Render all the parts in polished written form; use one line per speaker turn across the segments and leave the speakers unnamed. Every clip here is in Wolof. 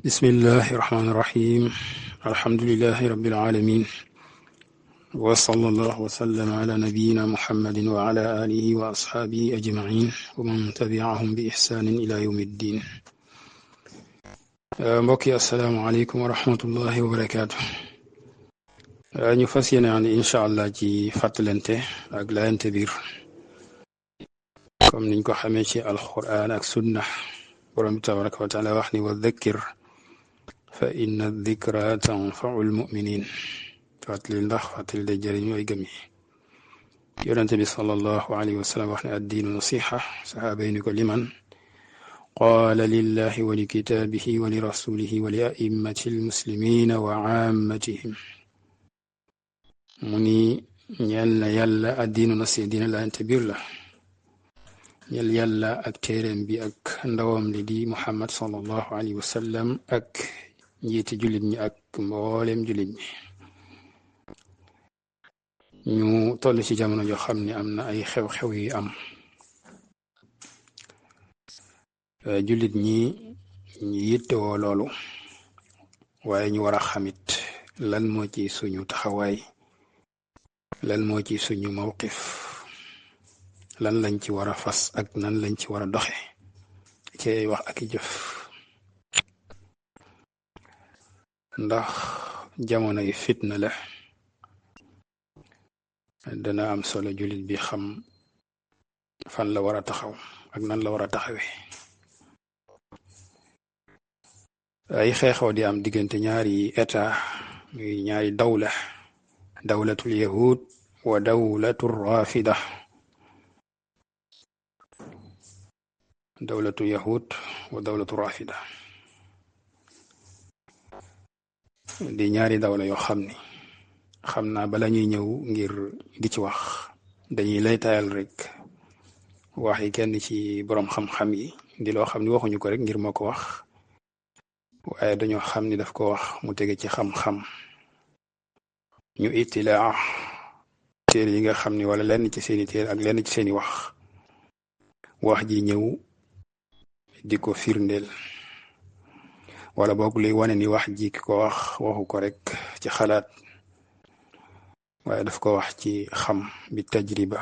bismillahi rahmaani rahiim alhamdulillahi rabbil aalamiin wa sallallahu wa sallama ala nabiyyina muhammadin wa ala alihi wa ashaabihi ajma'iin wa man tabi'ahum bi ihsaanin ila yawmi ddiin. mbokk yi assalaamu aleykum wa rahmatullahi wa barakaatu. ñu fas yéene ànd incha allah ci fàttalante ak laayante biir comme niñ ko xamee ci alquran ak sunna. borom bi tabaraka wa taala wax ni wa dhakkir fa inna dhikra tanfau lmuminin. fàttali ndax fàttali day jëriñ way gëm yi. yonente bi sallallahu alayhi wa sallam wax ne addiinu nasiha. saxaaba yi ni ko liman qaala lillahi wa li kitaabihi wa li rasulihi wa li a'immati lmuslimina wa ammatihim. mu ni ñeel na yàlla addiinu nasiha diina laante biir la ñeel yàlla ak téeréem bi ak ndawam li di muhammad sallallahu alayhi wa sallam ak njiiti jullit ñi ak mbooleem jullit ñi. ñu toll ci jamono joo xam ne am na ay xew-xew yi am. jullit ñi ñu yittewoo loolu waaye ñu war a xamit lan moo ci suñu taxawaay, lan moo ci suñu mawqif, lan lañ ci war a fas ak nan lañ ci war a doxe ci ay wax ak i jëf. ndax jamono yi fitna la, dana am solo jullit bi xam fan la war a taxaw ak nan la war a taxawee. ay xeexoo di am diggante ñaari état, muy ñaari dawlatul yahud wa dawlatul rafida. dawlatu yahud wa dawlatu rafida di ñaari dawla yoo xam ni xam naa bala ñuy ñëw ngir di ci wax dañuy laytaayal rek wax yi kenn ci boroom xam-xam yi di loo xam ni waxuñu ko rek ngir moo ko wax, waaye dañoo xam ni daf ko wax mu tege ci xam-xam. ñu itilaa téere yi nga xam ni wala lenn ci seeni téere ak lenn ci seeni wax ji ñëw di ko firndeel wala boog luy wane ni wax ji ki ko wax waxu ko rek ci xalaat, waaye daf ko wax ci xam bi tajriba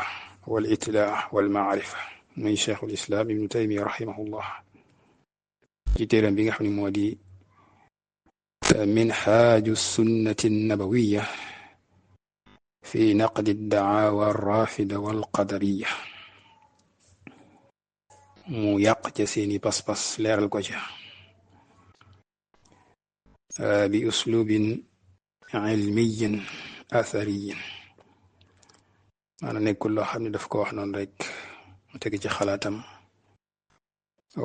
wal itilaa wal maarifa. muy cheikhul islam ibnu taymiya rahimahullah ci téeram bi nga xam ne moo di minhaaju sunnati nabawiya fi naqdi daawa rafida wal qadariya. mu yàq ca seeni pas-pas leeral ko ca bi uslubin ilmiyin athariyin. maanaam nekkul loo xam ne daf ko wax noonu rek mu tege ci xalaatam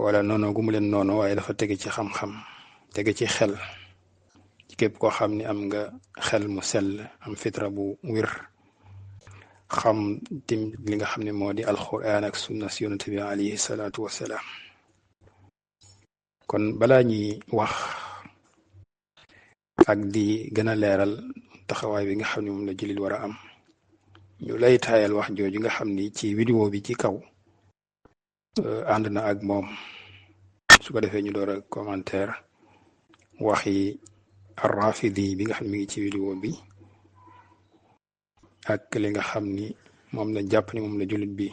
wala noono gu mu leen noono, waaye dafa tege ci xam-xam, tege ci xel. ci képp koo xam ne am nga xel mu sell, am fitra bu wér, xam tim li nga xam ne moo di alquran ak sunna si yonent bi alayhi salaatu wassalaam. kon balaa ñuy wax ak di gën a leeral taxawaay bi nga xam ne moom la jullit war a am, ñu lay taayal wax jooju nga xam ni ci vidéo bi ci kaw ànd na ak moom. su ko defee ñu door a commentaire waxi arrafidi bi nga xam ne mi ngi ci vidéo bi ak li nga xam ni moom la jàpp ni moom la jullit bi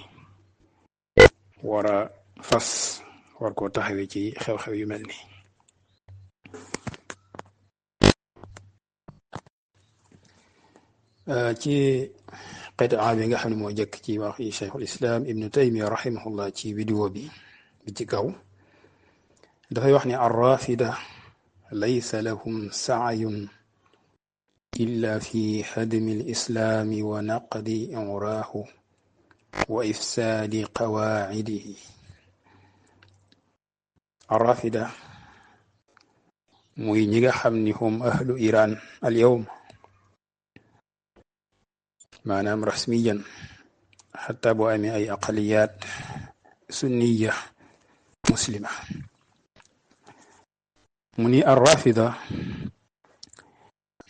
war a fas, war koo taxawee ci xew-xew yu mel ni. ci qitaa bi nga xam ne moo jëkk ci wax yi cheikhul islam ibnu taymiya rahimahullah ci vidéo bi ci kaw dafay wax ni arrafida laysa lahum saayun illa fi hadmi alislaami wa naqdi uraahu wa ifsaadi qawaacidihi. arrafida muy ñi nga xam ni hum ahlu iran al yawm, maanaam rasmiyan, xataa boo amee ay aqaliyaat sunniya muslima. mu ni arrafida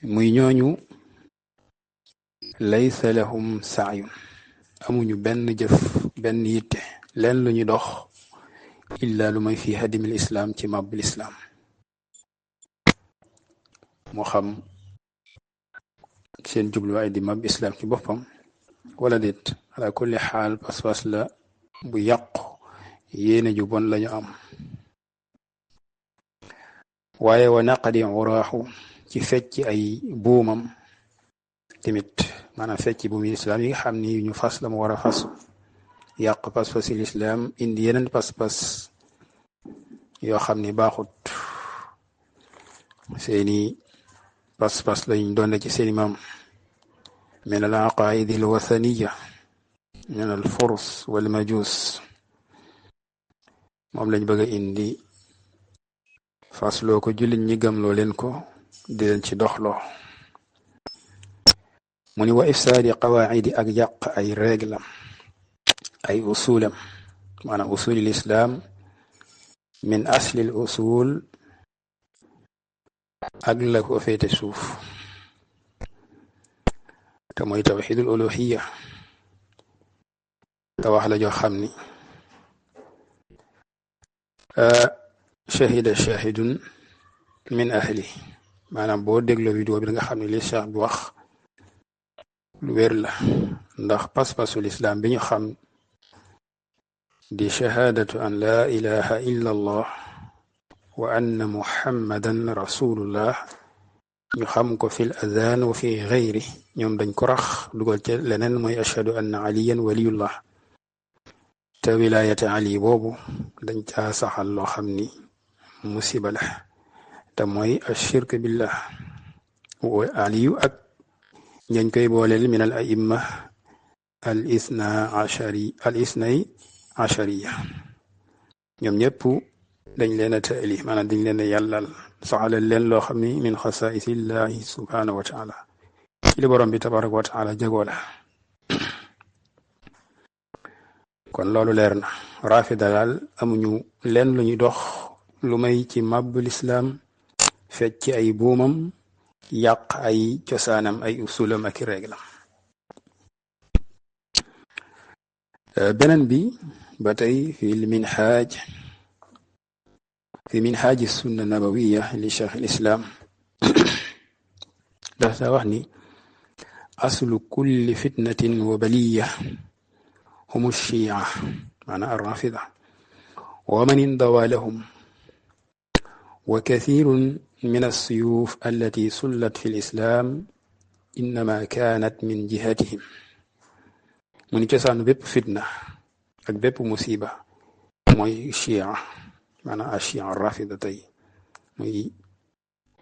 muy ñooñu laysa lahum saayun, amuñu benn jëf, benn yitte, leen lu ñu dox illa lu may fi hadimil islam, ci màbbul islam. moo xam seen jubluwaay di mab islam ci boppam wala déet ala kulli xaal pas-pas la bu yàqu yéene ju bon lañu am waaye wa naqadi uraaxu ci fecc ay buumam tamit maanaam fecc buumi lislaam yi nga xam ni ñu fas la mu war a fas yàq pas-pasi lislaam indi yeneen pas-pas yoo xam ni baaxut seeni pas-pas lañ doon ci seeni maam min al aqaidi al wathaniya min al furs wal majus moom lañ bëgg a indi fasloo ko jullit ñi gëmloo leen ko di leen ci doxloo mu ni wa ifsaadi qawaacidi ak yàq ay réglam ay usulam maanaam usulil islaam min aslil usul ak la ko féete suuf te mooy tawxidul uluhiya te wax la joo xam ni shahida shahidun min ahli maanaam boo dégloo vidéo bi da nga xam ne li cheikh bi wax lu wér la ndax pas-pasul islam bi ñu xam di shahaadatu an laa ilaha illa allah wa anna muhammadan rasulullah ñu xam ko fil adaan wa fi gayri ñoom dañ ko rax dugal ca leneen mooy ashhadu anna aliyan waliyullah te wilaayate ali boobu dañ caa saxal loo xam ni musiba la te mooy ashirk billah wa aliyu ak ñañ koy booleel min al aimma al isnay ashariya ñoom ñëpp dañ leen a taali maanaam dañ leen a yàllal saxalal leen loo xam ni min xasaisillahi subhanahu wa taala ci li borom bi tabaraka wa taala jagoo la kon loolu leer na rafida daal amuñu leen lu ñuy dox lu may ci màbb lislaam fecc ay buumam yàq ay cosaanam ay usulam ak i réglam beneen bi ba tey fi minhaaj sunna nabawiya li cheikh al-islam dafa wax ni aslu kulli fitnatin wa baliya hum shia maanaam arrafida wa man indawa lahum wa kathirun min as-suyuf allati sullat fi al-islam innama kanat min jihatihim mu ni cosaanu bépp fitna ak bépp musiba mooy chia maanaam achia rafida tey muy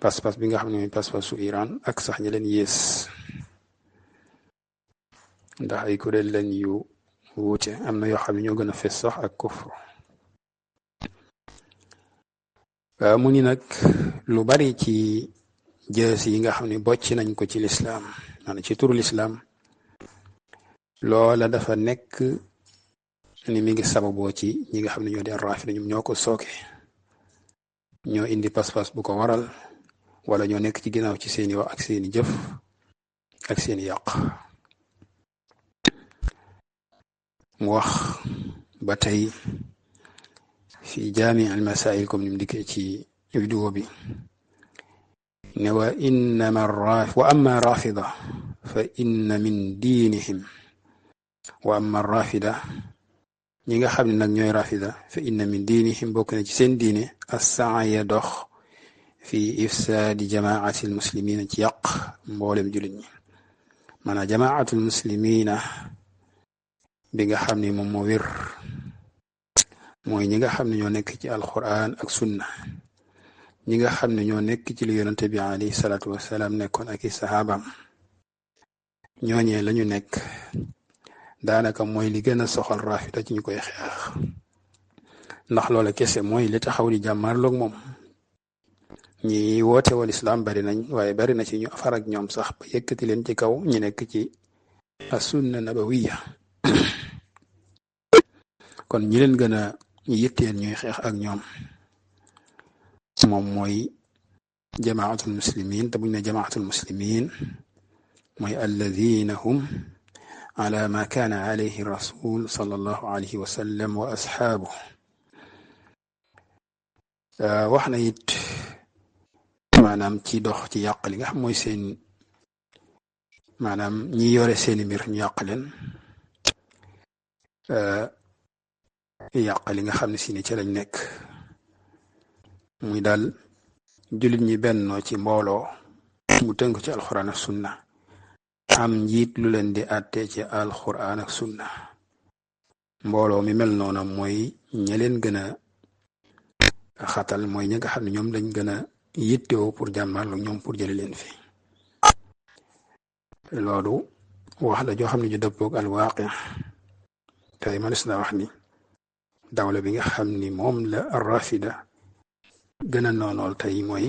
pas-pas bi nga xam ne mooy pas-pasu Iran ak sax ñi leen yées ndax ay kuréel lañ yu wuute am na yoo xam ne ñoo gën a fes sax ak kufr mu ni nag lu bari ci jëës yi nga xam ne bocc nañ ko ci lislaam maanaam ci turu lislaam loola dafa nekk ni mi ngi sababoo ci ñi nga xam ne ñoo di rafida ñoom ñoo ko sooke ñoo indi pas-pas bu ko waral wala ñoo nekk ci ginnaaw ci seeni wax ak seeni jëf ak seeni yàq mu wax ba tey fi jaami al masail comme ni mu dikkee ci vidéo bi ne wa amma rafida fa inna min diinihim wa amma rafida ñi nga xam ne nag ñooy rafida fa inna min diinihim bokk na ci seen diine as-sa'ya dox fi ifsaadi jamaati almuslimina ci yàq mboolem jullit ñi maanaam jamaatu almuslimina bi nga xam ne moom moo wér mooy ñi nga xam ne ñoo nekk ci alquran ak sunna ñi nga xam ne ñoo nekk ci lu yonante bi alayhi salaatu wasalaam nekkoon ak i saxaabaam ñooñee lañu nekk daanaka mooy li gën a soxal rafida ci ñu koy xeex ndax loola kese mooy li taxaw di jàmmarloog moom ñi woote wal islam bari nañ waaye bari na ci ñu far ak ñoom sax ba yëkkati leen ci kaw ñi nekk ci as-sunna nabawiya kon ñi leen gën a yitteel ñuy xeex ak ñoom moom mooy jamaatul muslimin te buñ ne jamaatul muslimin mooy alladina hum ala ma kaana alayhi rasul sallallahu alayhi wa sallam wa ashaabuhu wax na it maanaam ci dox ci yàq li nga xam mooy seen maanaam ñi yore seeni mbir ñu yàq leen yàq li nga xam ne si ni ci lañ nekk muy daal jullit ñi bennoo ci mbooloo mu tënk ci alxuraan ak sunna am njiit lu leen di àtte ci alxuraan ak sunna mbooloo mi mel noona mooy ña leen gën a xatal mooy ñi nga xam ne ñoom lañ gën a yittewoo pour jàmmarlu ñoom pour jële leen fi loolu wax la joo xam ne ju dëppoog alwaaqi tey manis na wax ni dawla bi nga xam ni moom la arrafida gën a noonool tey mooy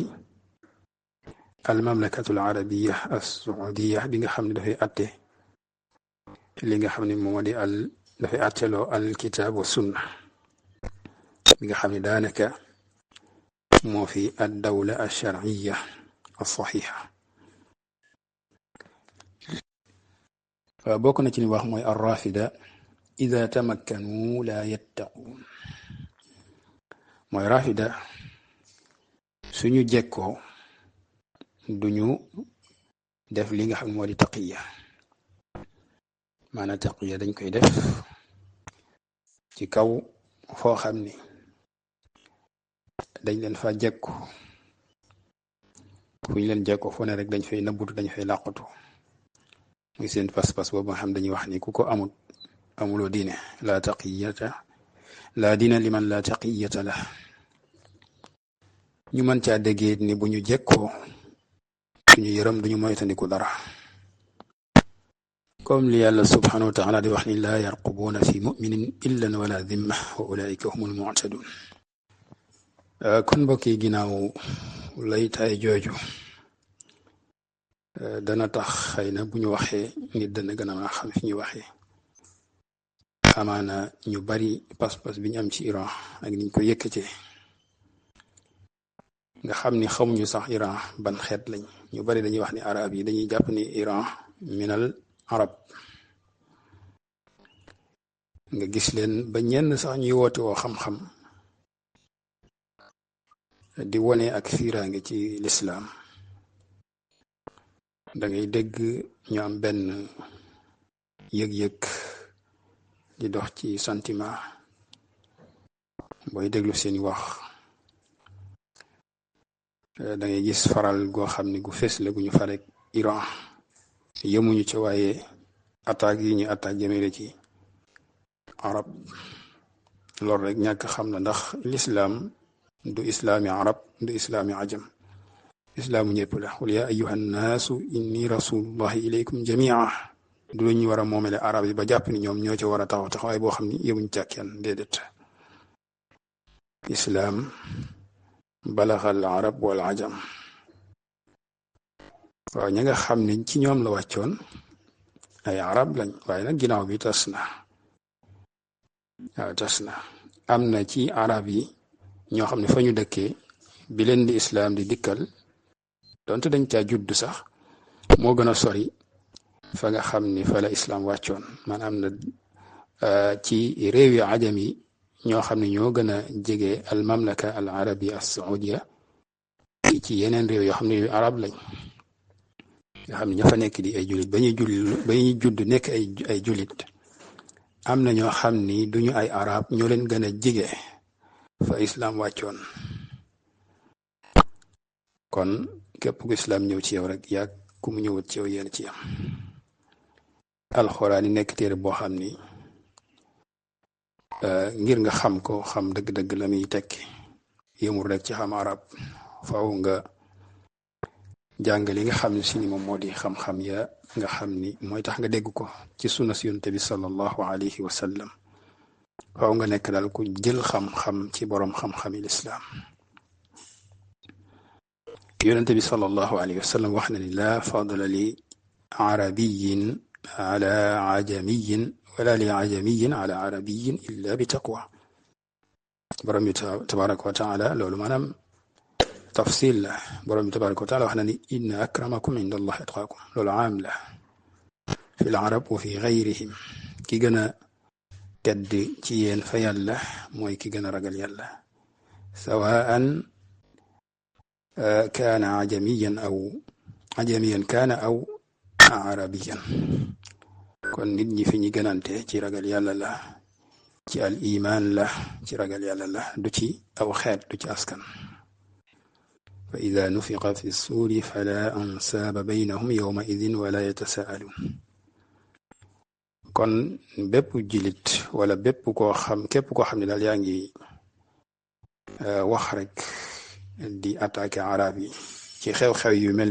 almamlakatul arabiya as-saudiya bi nga xam ne dafay atte li nga xam ne moo di dafay atteloo alkitab wa sunna bi nga xam ne daanaka moo fi ad dawla alsharciya alsaxixa bokk na ci li wax mooy arrafida ida tamakkanu la yattaquun mooy rafida suñu jekkoo duñu def li nga xam ne moo di taqiya maanaam taqiya dañ koy def ci kaw foo xam ni dañ leen fa jekku fu ñu leen jekko fu ne rek dañ fay nëbbutu dañ fay làqutu muy seen pas-pas boobu nga xam dañuy wax ni ku ko amuloo diine la taqiyata la diina liman la taqiyata la ñu mën caa déggee ni bu ñu jekkoo suñu yërëm duñu moytandiku dara comme li yàlla subhanahu wa taala di wax ni laa yarqubuuna fi muminin illan wala dimma wa ulaika humul mu'tadun kon mbokk yi ginnaaw lay taay jooju dana tax xëy na bu ñu waxee nit dana gën a mën a xam fi ñu waxee amaana ñu bari pas-pas bi ñu am ci Iran ak niñ ko yëkkatee nga xam ni xamuñu sax Iran ban xeet lañ ñu bari dañuy wax ni arab yi dañuy jàpp ni Iran minal arab nga gis leen ba ñenn sax ñuy woote woo xam-xam di wone ak fiiraange ci lislaam da ngay dégg ñu am benn yëg-yëg di dox ci sentiment booy déglu seeni wax da ngay gis faral goo xam ne gu fees la gu ñu farek Iran yemuñu ci waaye attaque yi ñu attaque jëmale ci arab loolu rek ñàkk xam la ndax lislaam du islaami arab du islaami ajam islaamu ñëpp la qul yaa ayyuha nnaasu inni rasulullahi ilaykum jamia du lu ñu war a moomele arab yi ba jàpp ni ñoom ñoo ci war a taxaw taxawaay boo xam ni yemuñ ca kenn déedéet islaam balaxal arab wal ajam waaw ña nga xam ne ci ñoom la wàccoon ay arab lañ waaye nag ginnaaw bi tas na waaw tas na am na ci arab yi ñoo xam ne fa ñu dëkkee bi leen di islaam di dikkal donte dañ caa judd sax moo gën a sori fa nga xam ni fa la islaam wàccoon man am na ci réew yi ajam yi ñoo xam ne ñoo gën a jege al mamlaka al arabia as saudia ci yeneen réew yoo xam ne yu arab lañ nga xam ne ña fa nekk di ay julit ba ñuy judd nekk ay julit am na ñoo xam ni duñu ay arab ñoo leen gën a jege fa islaam wàccoon kon képp ku islaam ñëw ci yow rek yaa ku mu ñëwut ci yow yéen ci am alxuraan yi nekk téere boo xam ni ngir nga xam ko xam dëgg-dëgg la muy tekki yëmul rek ci xam arab faaw nga jàng li nga xam ne si ni moom moo di xam-xam ya nga xam ni mooy tax nga dégg ko ci sunna si yonent bi sallallahu alayhi wa sallam faaw nga nekk daal ku jël xam-xam ci boroom xam-xami lislaam yonent bi sallallahu alayhi wa sallam wax na ni laa fadla li arabiyin ala ajamiyin wala li ajamiyin ala arabiyin illa bi taqwa borom bi tabaraka wa taala loolu maanaam tafsil la borom bi tabaraka wa taala wax na ni inna akramakum inda allahi atqaakum loolu aam la fi l arab wa fi gayrihim ki gën a tedd ci yéen fa yàlla mooy ki gën a ragal yàlla sawaan kaana ajamiyan kaana aw arabiyan. kon nit ñi fi ñi gënante ci ragal yàlla la, ci al iman la, ci ragal yàlla la, du ci aw xeet, du ci askan. fa ida nufiqa fi suuri fala ansaaba baynahum yawma idin wala yatasaaluun. kon bépp jullit wala képp koo xam ne daal yaa ngi wax rek di attaqué arab yi ci xew-xew yu mel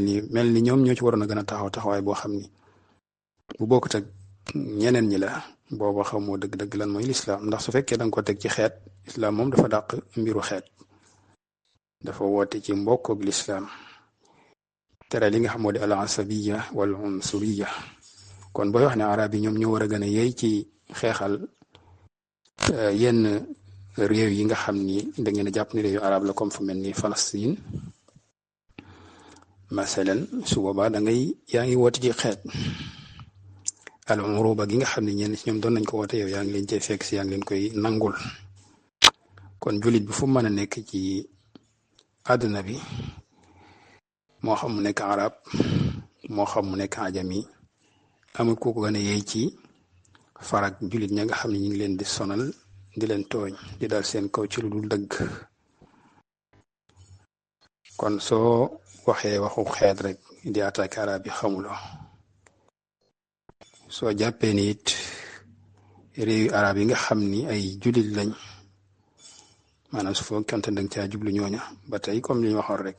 ni ñoom ñoo ci waroon a gën a taxawaay boo xam ni bu bokkut ak ñeneen ñi la, booba xamoo dëgg-dëgg lan mooy lislaam. ndax su fekkee da nga ko teg ci xeet, islaam moom dafa dàq mbiru xeet, dafa woote ci mbokk ak lislaam, tere li nga xam moo di al asabiya wal unsuriya. kon booy wax ne arab yi ñoom ñoo war a gën a yey ci xeexal yenn réew yi nga xam ni da ngeen a jàpp ni réew yu arab la, comme fu mel ni Palestine masalan, su boobaa yaa ngi woote ci xeet. al uruba gi nga xam ne ñenn ci ñoom doon nañ ko woote, yow yaa ngi leen cay fekk si, yaa ngi leen koy nangul. kon jullit bi fu mën a nekk ci àdduna bi, moo xam mu nekk arab moo xam mu nekk ajami, amul ku ko gën a yey ci farak jullit ña nga xam ne ñu ngi leen di sonal, di leen tooñ, di dal seen kaw ci lu dul dëgg. kon soo waxee waxu xeet rek di attaqué arab yi, xamuloo. soo jàppee ni it réew yu arab yi nga xam ni ay jullit lañ, maanaam su fekkente ne danga caa jublu ñooña, ba tey comme li ñu waxoon rek,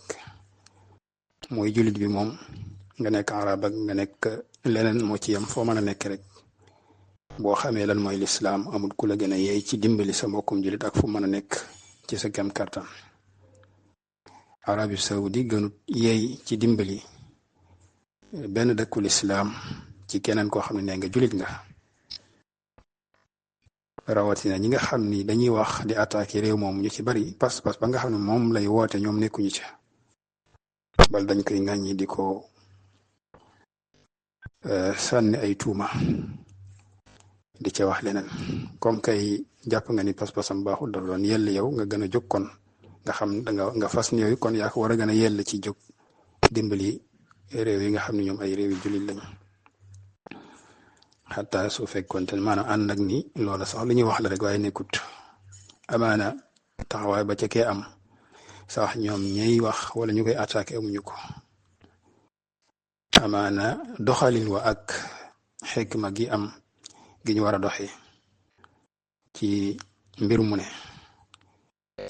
mooy jullit bi moom nga nekk arab ak nga nekk leneen moo ci yem. foo mën a nekk rek boo xamee lan mooy lislaam, amul ku la gën a yeey ci dimbali sa mbokkum jullit ak fu mën a nekk ci sa kem kartan. Arabie Saoudi gënut yeey ci dimbali benn dëkku lislaam ci keneen koo xam ne nee nga jullit nga. rawatina ñi nga xam ni dañuy wax di attaqué réew moom, ñu ci bari pas-pas ba nga xam ne moom lay woote ñoom nekkuñu ca, bal dañ koy ŋàññi di ko sànni ay tuuma, di ca wax leneen. comme kay jàpp nga ni pas-pasam baaxul, dafa doon yell yow nga gën a jóg, kon nga xam nga fas ni yooyu, kon yaa ko war a gën a yell ci jóg dimbali réew yi nga xam ne ñoom ay réew yu jullit lañ. xataa su fekkoonte ne maanaam ànd ak ni loola sax lu ñuy wax la rek, waaye nekkut amaana taxawaay ba ca kee am sax ñoom ñay wax wala ñu koy attaqué amuñu ko. amaana doxalin wa ak xikma gi am gi ñu war a doxee ci mbir mu ne,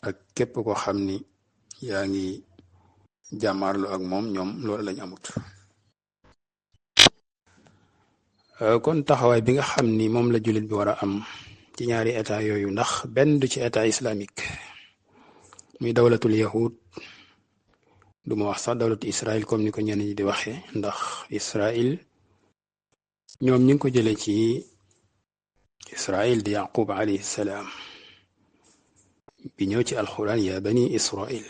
ak képp koo xam ni yaa ngi jàmmaarlu ak moom, ñoom loolu lañ amut. kon taxawaay bi nga xam ni moom la jullit bi war a am ci ñaari état yooyu, ndax benn du ci état islamique muy dawlatul yahud, du ma wax sax dawlatu Israël comme ni ko ñenn ñi di waxee, ndax Israël ñoom ñu ngi ko jëlee ci Israël di Yaqub alayhi salaam, bi ñëw ci alquran ya bani Israël.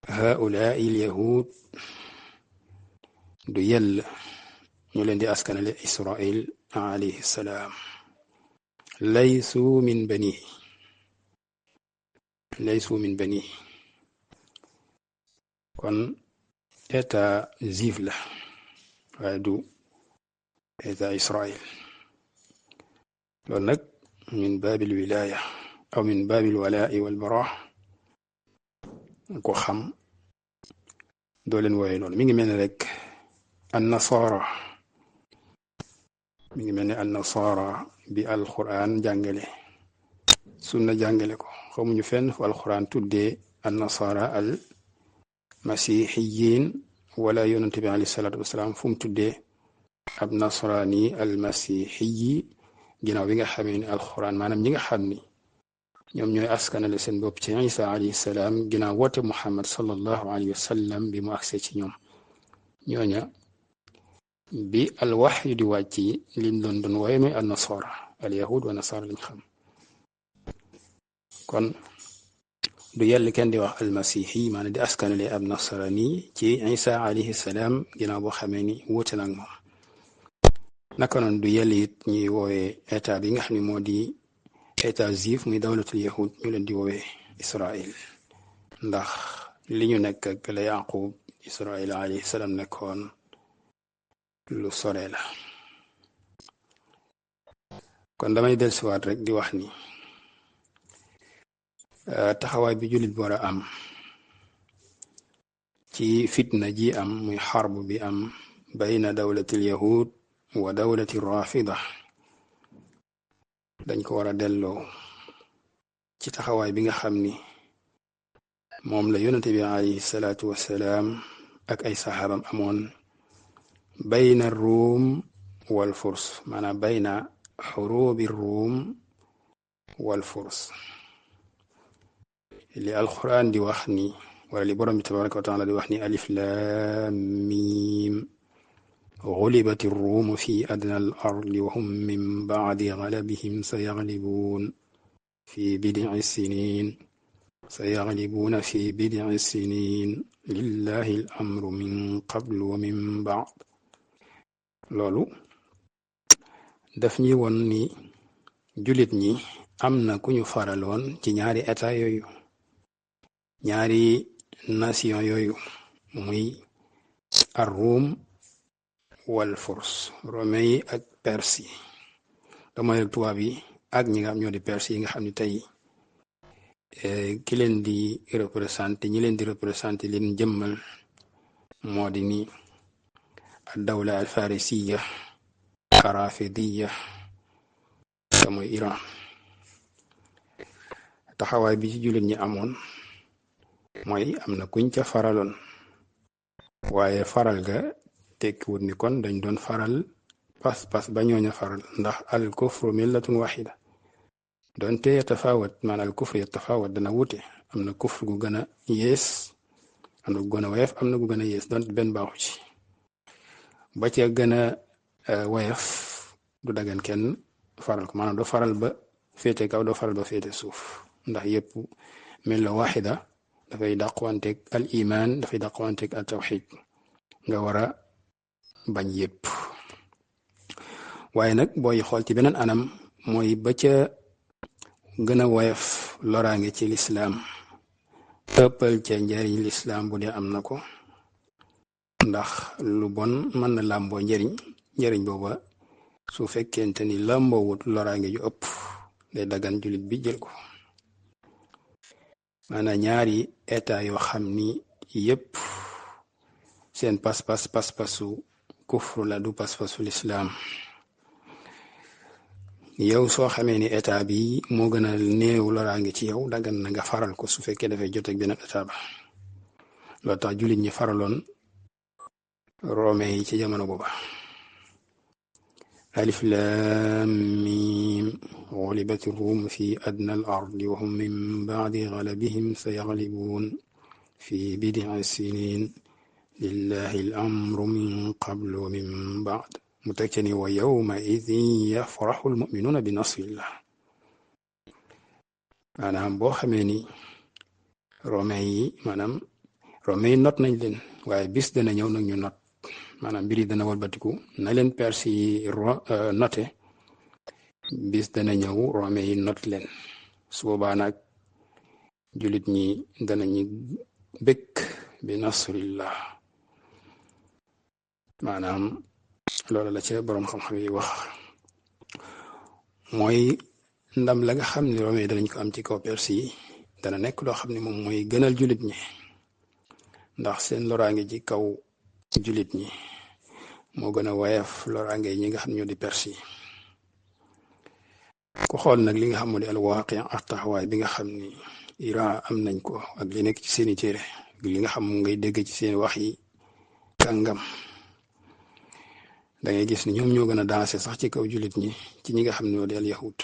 haulaai l yahud du yell ñu leen di askanale Israël alayhi salaam, laysu min bani, kon état juif la waaye du état Israël. loolu nag min baabil wilaya aw min baabil walaa'i wal baraa, ko xam doo leen wooye noonu. mi ngi mel ne rek an-nasaara, mi ngi mel ne an-nasaara bi alquran jàngale, sunna jàngale ko. xamuñu fenn fu alquran tuddee an-nasaara al masixiyin, wala yonente bi alayhi salaatu wasalaam fu mu tuddee ab nasraani al masixiyi, ginnaaw bi nga xamee ni alquran, maanaam ñi nga xam ni ñoom ñooy askanale seen bopp ci Isa alayhi salaam ginnaaw woote Muhammad sallallahu alayhi wa sallam bi mu agsee ci ñoom. ñooña bi al waxyu di wàcc liñ doon wooye mooy al nasara, al yahud wa nasara lañ xam. kon du yell kenn di wax al masihi, maanaam di askanale ab nasarani ci Isa alayhi salaam ginnaaw boo xamee ni woote nag moom. naka noonu du yell it ñuy woowee état bi nga xam ne moo di état juif muy dawlatul yahud, ñu leen di woowee Israël. ndax li ñu nekk ak la Yaqub Israil alayhi salaam nekkoon lu sore la. kon damay dellusiwaat rek di wax ni taxawaay bi jullit bi war a am ci fitna ji am muy xarb bi am bayna dawlatil yahud wa dawlati rafida dañ ko war a delloo ci taxawaay bi nga xam ni moom la yonente bi alayhi salaatu wassalaam ak ay saxaabam amoon bayna ruum wal furs maanaam bayna xurubi ruum wal furs li alquran di wax ni wala li borom bi tabaraka wa taala di wax ni alif lam mim غلبت الروم في أدنى الأرض وهم من بعد غلبهم سيغلبون في بضع سنين لله الأمر من قبل ومن بعد. loolu daf ñi woon ni jullit ñi am na ku ñu faraloon ci ñaari état yooyu, ñaari nation yooyu, muy ar-Rum wal furs, romain yi ak perse yi, damay tubaab yi ak ñi nga xam ñoo di perse yi nga xam ne tey ki leen di représenté ñi leen di représenté leen jëmmal moo di ni ad-dawla al-farisiya ar-rafidiya te muy Iran. taxawaay bi ci jullit ñi amoon mooy am na kuñ ca faraloon, waaye faral ga tekkiwut ni kon dañ doon faral pas-pas ba ñooña faral, ndax al kufru millatun waxida doonte yatafawat maanaam al kufru yatafawat dana wute, am na kufr gu gën a yées, am na gu gën a woyof, am na gu gën a yées, doonte benn baaxu ci. ba ca gën a woyof du dagan kenn faral ko, maanaam doo faral ba féete kaw, doo faral ba féete suuf, ndax yépp milla waxida dafay dàqwanteeg al iman, dafay dàqwanteeg al tawxid, nga war a bañ yépp. waaye nag booy xool ci beneen anam mooy ba ca gën a woyof loraange ci lislaam ëppal ca njariñ lislaam bu dee am na ko, ndax lu bon mën na làmboo njariñ booba su fekkente ni làmboowut loraange ju ëpp day dagan jullit bi jël ko. maanaam ñaari état yoo xam ni yépp seen pas-pasu kufru la, du pas-pasu lislaam. yow soo xamee ni état bi moo gën a néew loraange ci yow, dagan na nga faral ko su fekkee dafay jot ak beneen état ba. loolu tax jullit ñi faraloon romain yi ci jamono booba. alif lam mim ghulibatir rum fi adna al ardi wa hum min ba'di ghalabihim sayaghlibun fi bid'i sinin lillahi al amru min qablu wa min ba'd. mu teg ci ni wa yawma idin yafrahu al mu'minuna bi nasrillah. maanaam boo xamee ni romain yi not nañ leen, waaye bis dana ñëw nag ñu not, maanaam mbir yi dana walbatiku na leen perse yi note, bis dana ñëw romain yi not leen. su boobaa nag jullit ñi danañu bëkk bi nasrillah. maanaam loolu la ca boroom xam-xam yi wax, mooy ndam la nga xam ne romain yi danañ ko am ci kaw perse yi dana nekk loo xam ne moom mooy gënal jullit ñi, ndax seen loraange ci kaw jullit ñi moo gën a woyof loraange ñi nga xam ñoo di perse yi. ku xool nag li nga xam moo di alwaaqi ak taxawaay bi nga xam ni Iran am nañ ko, ak li nekk ci seeni téere, ak li nga xam ngay dégg ci seen wax yi kàngam, da ngay gis ni ñoom ñoo gën a dansé sax ci kaw jullit ñi ci ñi nga xam ne ñoo di al yahud.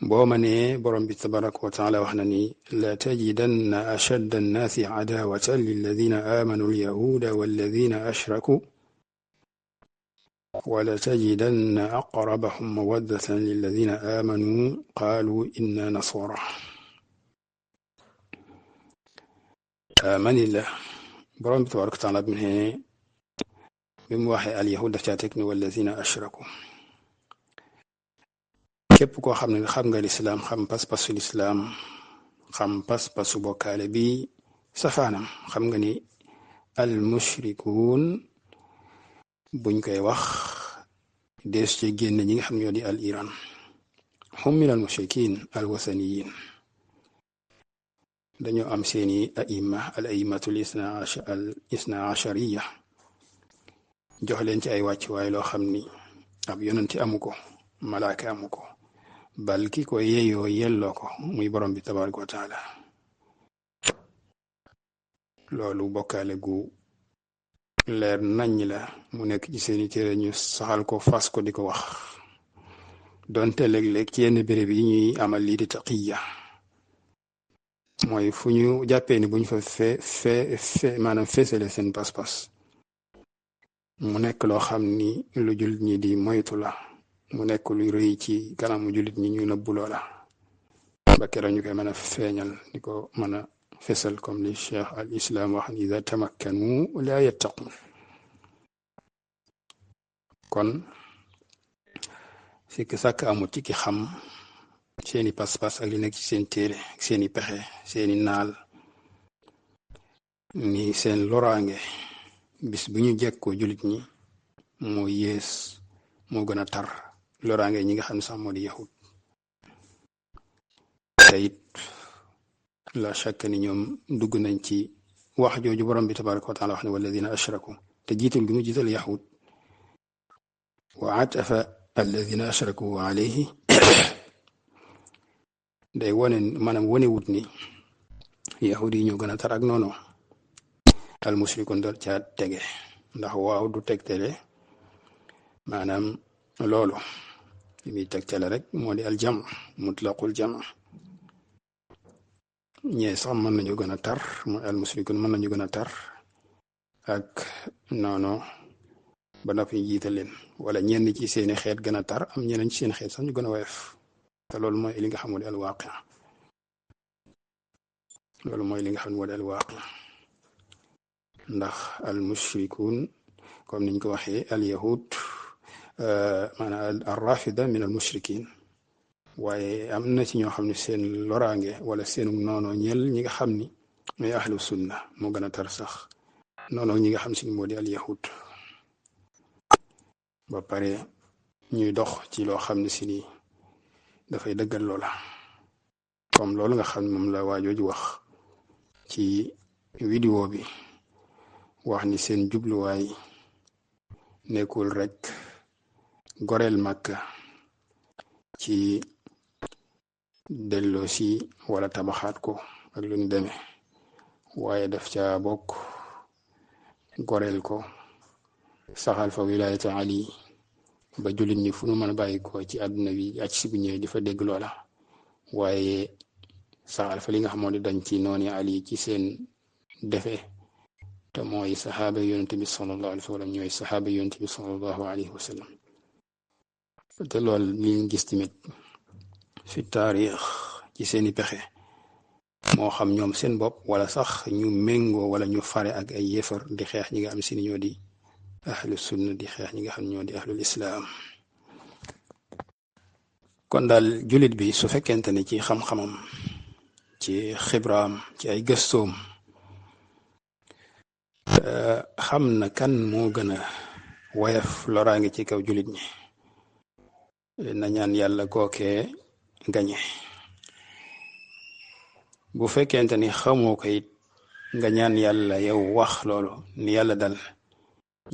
boo ma nee borom bi tabaraka wa taala wax na ni la tajidanna ashadda annaasi adawatan lilladina amanu alyahuda walladina ashraku wala tajidanna aqrabahum mawaddatan lilladina amanu qalu inna nasara. manillah borom bi tabaraka wa taala bi mu waxee alyahud daf caa teg ni walladina ashraku. képp koo xam ne xam nga lislaam, xam pas-pasu lislaam, xam pas-pasu bokkaale bi safaanam. xam nga ni al mushrikuun buñ koy wax dees ci génn ñi nga xam ñoo di al iran hum min al mushrikin al wasaniyin. dañoo am seeni aima al aimatul isna ashariya jox leen ci ay wàccuwaay loo xam ni ab yonanti amu ko, malaaka amu ko, bal ki ko yeeyoo yelloo ko muy borom bi tabaraka wa taala. loolu bokkaale gu leer naññ la mu nekk ci seeni téere ñu saxal ko fas ko di ko wax, donte léeg-léeg ci yenn béréb yi ñuy amal lii di taqiya, mooy fu ñu jàppee ni buñ fa maanaam feesale seen pas-pas mu nekk loo xam ni lu jullit ñi di moytu la, mu nekk luy rëy ci kanamu jullit ñi ñu nëbbu loola ba keroog ñu koy mën a feeñal di ko mën a fesal comme li cheikh al islam wax ni ida tamakkanu la yattaqun. kon sikki sàkk amut ci ki xam seeni pas-pas ak li nekk ci seen téere ak seeni pexe seeni naal ni seen loraange bis bu ñu jekkoo jullit ñi moo yées moo gën a tar loraange ñi nga xam ne sax moo di yahud. te it la shakka ni ñoom dugg nañ ci wax jooju borom bi tabaraka wa taala wax ne walladina ashraku te jiital gi mu jiital yahud wa atafa alladina ashraku alayhi day wone maanaam wone wut ni yahud yi ñoo gën a tar ak noonu al mushrikun doon ca tege, ndax waaw du tegtale maanaam loolu li muy tegtale rek moo di al jam mutlaqul jam. ñee sax mën nañu gën a tar mooy al mushrikun mën nañu gën a tar ak noonu ba noppi jiital leen, wala ñenn ci seeni xeet gën a tar am ñeneen ci seen xeet sax ñu gën a woyof. te loolu mooy li nga xam moo di al waaqi, loolu mooy li nga xam ne moo di al waaqi. ndax al mushrikun comme niñ ko waxee al yahud maanaam al rafida min al mushrikin, waaye am na ci ñoo xam ne seen loraange wala seenu noono ñel ñi nga xam ni mooy ahlu sunna moo gën a tar sax noono ñi nga xam si ni moo di al yahud. ba pare ñuy dox ci loo xam ne si ni dafay dëggal loola, comme loolu nga xam ne moom la waajooju wax ci vidéo bi, wax ni seen jubluwaay nekkul rek goreel Makka ci delloo si wala tabaxaat ko ak lu ñu demee, waaye daf ca bokk goreel ko saxal fa wilayata Ali ba jullit ñi fu nu mën a bàyyi ko ci àdduna bi ak si bu ñëwee di fa dégg loola, waaye saxal fa li nga xamoo di dañ ci nooni Ali ci seen defee te mooy saxaaba yonent bi sallallahu alayhi wa sallam ñooy saxaaba yonent bi sallallahu alayhi wa sallam. te loolu liñ gis tamit fi taarix ci seeni pexe moo xam ñoom seen bopp wala sax ñu méngoo wala ñu fare ak ay yéefar di xeex ñi nga am si ni ñoo di ahlu sunna, di xeex ñi nga xam ñoo di ahlul islaam. kon daal jullit bi su fekkente ne ci xam-xamam ci xibraam ci ay gëstoom xam na kan moo gën a woyof loraange ci kaw jullit ñi, na ñaan yàlla kookee gañe. bu fekkente ni xamoo ko it nga ñaan yàlla yow wax loolu ni yàlla dal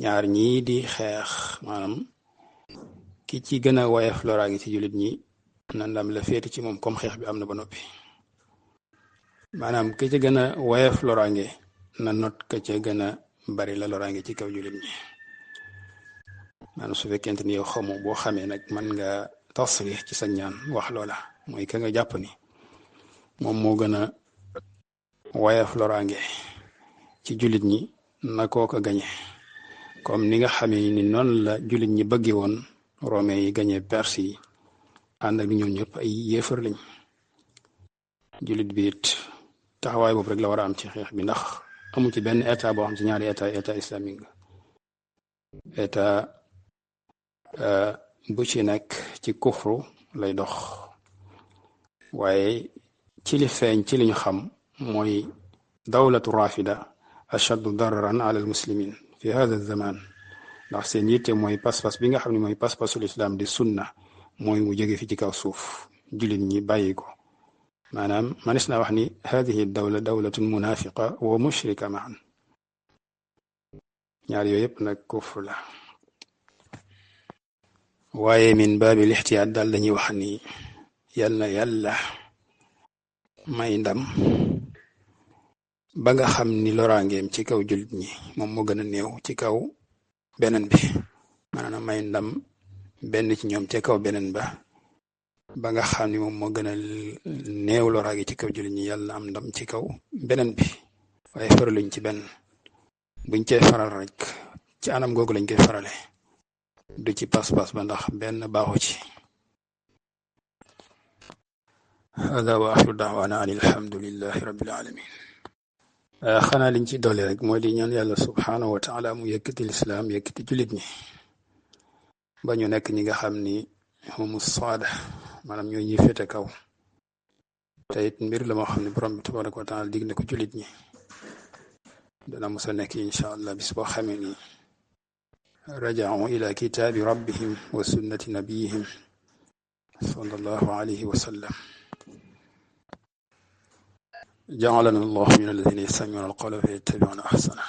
ñaar ñii di xeex, maanaam ki ci gën a woyof loraange ci jullit ñi na ndam la féeti ci moom comme xeex bi am na ba noppi. maanaam ki ci gën a woyof loraange na not ka ca gën a bari la loraange ci kaw jullit ñi. maanaam su fekkente ni yow xamoo, boo xamee nag mën nga tasrix ci sa ñaan wax loola, mooy ka nga jàpp ni moom moo gën a woyof loraange ci jullit ñi na koo ko gañe, comme ni nga xamee ni noonu la jullit ñi bëgge woon Romain yi gañe Perse yi, ànd ak ni ñoom ñëpp ay yéefar lañ. jullit bi it taxawaay boobu rek la war a am ci xeex bi, ndax amu ci benn état boo xam ci ñaari état islamique état bu ci nekk ci kufru lay dox, waaye ci li feeñ ci li ñu xam mooy dawlatu rafida ashaddu dararan ala almuslimin fi hada zaman ndax seen yitte mooy pas-pas bi nga xam ne mooy pas-pasul islam di sunna mooy mu jóge fi ci kaw suuf jullit ñi bàyyi ko maanaam manis naa wax ni hadihi dawla dawlatun munafiqa wa mushrika maan ñaar yooyu yëpp nag kufr la waaye min baabil ixtiyaat daal dañuy wax ni yal na yàlla may ndam ba nga xam ni loraangeem ci kaw jullit ñi moom moo gën a néew ci kaw beneen bi maanaam may ndam benn ci ñoom ci kaw beneen ba nga xam ni moom moo gën a néew loraange ci kaw jullit ñi yàlla am ndam ci kaw beneen bi waaye faraluñ ci benn buñ cee faral rek ci anam googu lañ koy farale du ci pas-pas ba ndax benn baaxu ci hada wa axiru daawaana an alhamdulillahi rabbil alamin xanaa liñ ci dolli rek mooy di ñaan yàlla subhaanahu wa taala mu yëkkati lislaam yëkkati jullit ñi ba ñu nekk ñi nga xam ni humu saada maanaam ñooy ñi féete kaw te it mbir la moo xam ne borom bi tabaraka wa taala dig na ko jullit ñi dana mos a nekk incha allah bis boo xamee ni raja'u ila kitaabi rabbihim wa sunnati nabiyihim sallallahu alayhi wa sallam ja'alana allahu min alladhina yastami'una alqawla fayattabi'una ahsana